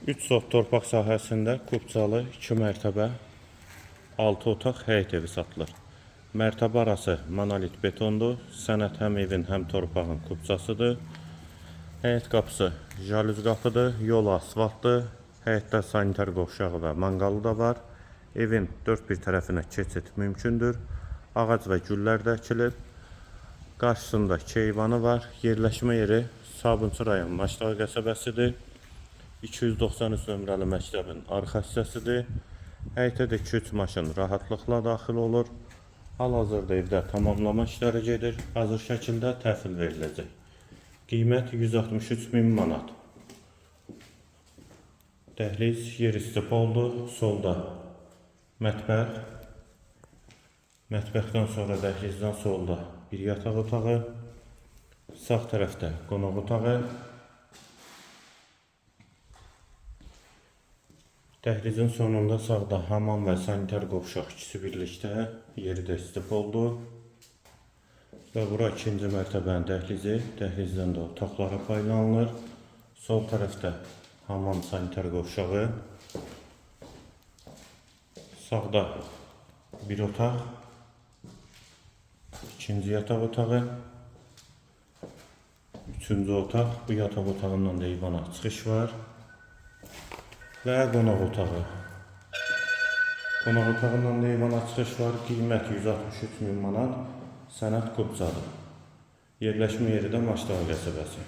3 sot torpaq sahəsində kupçalı 2 mərtəbə 6 otaq həyət evi satılır. Mərtəbə arası monolit betondur. Sənəd həm evin, həm torpağın kupçasıdır. Həyət qapısı jalüz qapıdır, yolu asfaltdır. Həyətdə sanitar qovşağı və manqalı da var. Evin dörd bir tərəfinə keçid mümkündür. Ağac və güllər də əkilib. Qarşısında iki eyvanı var. Yerləşmə yeri Sabunçu rayon Maçdağı qəsəbəsidir. 293 nömrəli məktəbin arxa hissəsidir. Həyətə də 2-3 maşın rahatlıqla daxil olur. Hal-hazırda evdə tamamlama işləri gedir. Hazır şəkildə təhvil veriləcək. Qiymət 163 min manat. Dəhliz yerüstü poldur. Solda mətbəx. Mətbəxdən sonra dəhlizdən solda bir yataq otağı. Sağ tərəfdə qonaq otağı. Dəhlizin sonunda sağda hamam və sanitar qovşaq ikisi birlikdə, yeri də istip oldu. Və bura ikinci mərtəbənin dəhlizi, dəhlizdən də otaqlara paylanılır. Sol tərəfdə hamam sanitar qovşağı. Sağda bir otaq, ikinci yataq otağı, üçüncü otaq. Bu yataq otağından da eyvana çıxış var. Və qonaq otağı. Qonaq otağından da eyvana çıxış var. Qiymət 163 min manat. Sənəd kupçadır. Yerləşmə yeri də Maçdağı qəsəbəsi.